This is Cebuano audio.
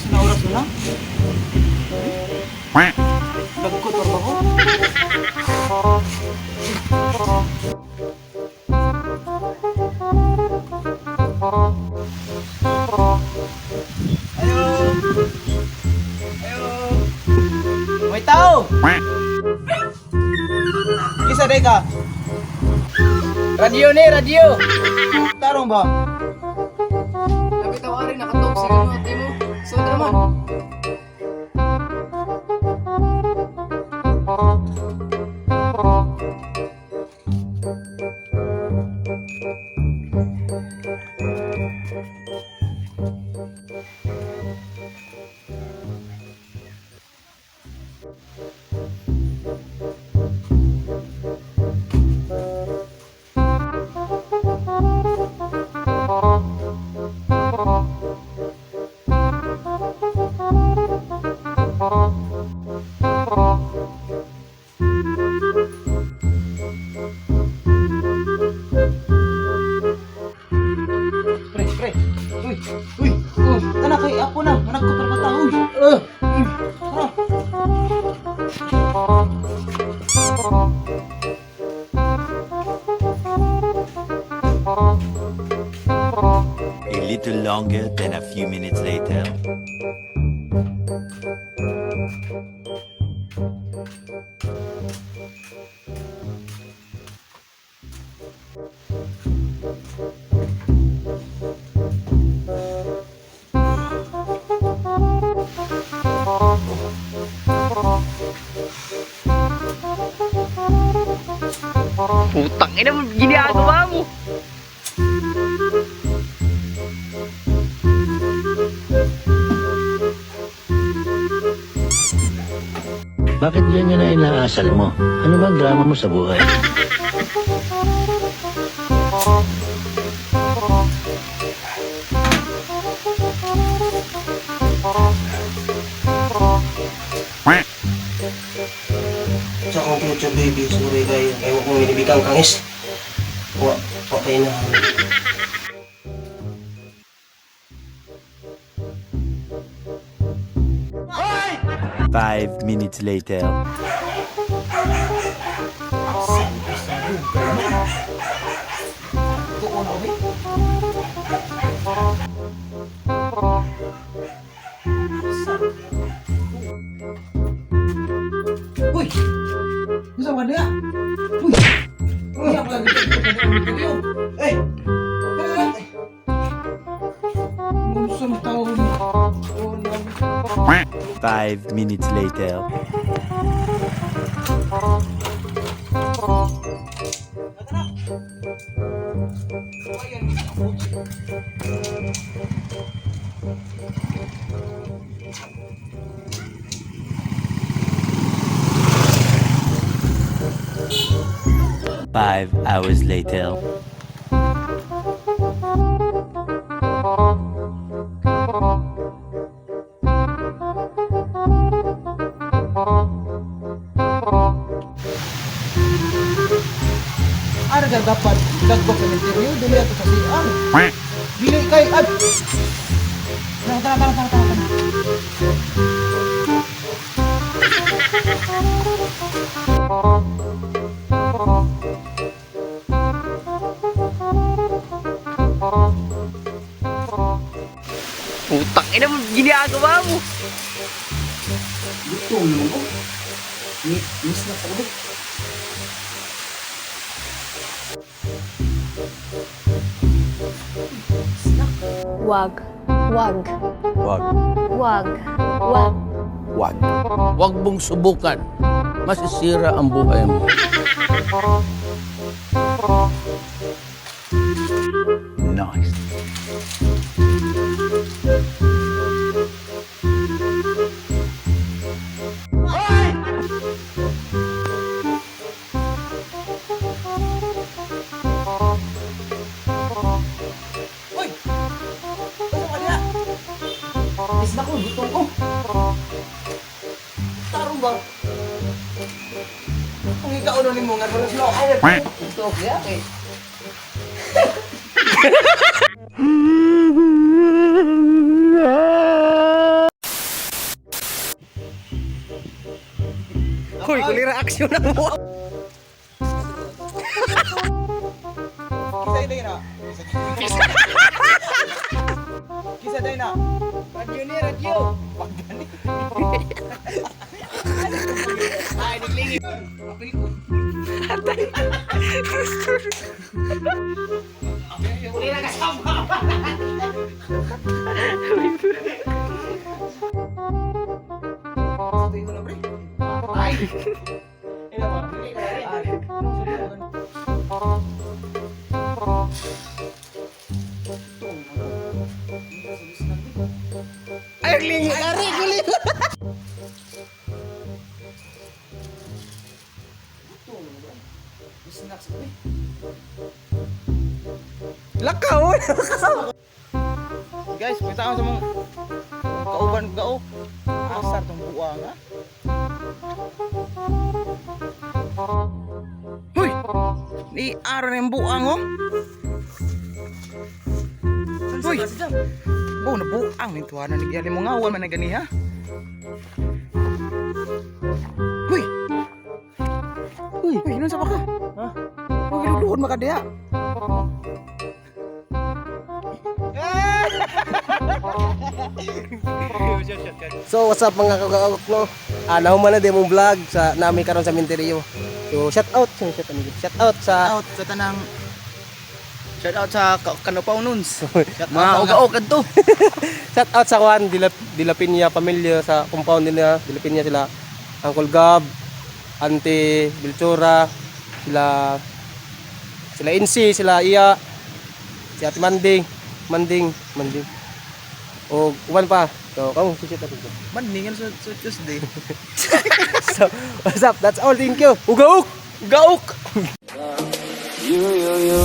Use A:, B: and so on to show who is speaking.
A: Sa na oras na? Dagko trabaho. Ayo. Ayo. May tao. Kisa day ka. Radyo ni, radyo. Tarong ba?
B: Sabi tawarin, nakatop sa ano, ate mo. So, naman.
A: Pre, pre. Uy, uy. Oh, kana kay apo na, manag ko para uy. Tara.
C: A little longer than a few minutes later.
B: Putang ina mo, ginagawa mo.
D: Bakit ganyan na inaasal mo? Ano bang drama mo sa buhay?
E: Sa akong future baby, sorry kayo. Ewan kong inibigang kangis. Wa, wa kayo na.
C: 5 minutes later.
A: Tuon oy. Uy! Unsa man niya? Uy! Uy, ang lagi ko.
E: Eh!
A: Unsa man tao ni? Oh, no.
C: 5 minutes later. 5 hours later.
A: Ara ka dapat dagko sa interview dili ato sa CR. Dili kay ad. Tara, tara, tara, tara, tara.
B: Putang ina mo, ginagawa mo.
A: Gutom naman ko. Miss na ako.
F: Wag. Wag.
C: Wag.
F: Wag. Wag.
C: Wag.
G: Huwag mong subukan. Masisira ang buhay mo.
C: Nice.
A: Uy! Ano ka niya? Miss na ko, gutom ko. Tarong ba? Kung ikaw ano ni mo nga, wala sila ako.
B: Ito, kaya eh.
E: Aksyon na mo.
A: Kisa day na. Kisa day na.
B: Radyo ni, radyo.
A: Wag gani.
B: Ay, naglingi. Apil ko. Uli na kasama.
A: Tuyo ko na, pre.
B: Ay.
E: Ay, lingi. Ari, guli. Lakaw.
A: Guys, punta ako sa mong kauban gao. Asar tong buang ha. Huy! Ni aro na yung buang oh. Huy! Oh, nabuang ni tuwa na ni Gyali mo nga man na gani ha. Huy! Uy, uy, nun sa baka? Ha? Uy, giluduhod maka diha.
E: So what's up, mga kagaok, no? Ah, nahuman na din mong vlog sa nami karon sa Minterio. So shout out, shout out, shout out sa
A: Out sa tanang. Shout out sa Kanopaw Nuns.
B: Mga uga-uga to.
E: Shout out sa Juan Dila, Dila Pinya pamilya sa compound nila, Dila Pinya sila Uncle Gab, Auntie Bilchura, sila sila Insi, sila Iya, si Ate Manding, Manding, Manding. O uban pa. So, kamo si shout out dito.
A: Mandingan sa Tuesday.
E: So, what's up? That's all. Thank you. Ugauk!
A: Gaok!
B: You, you, you.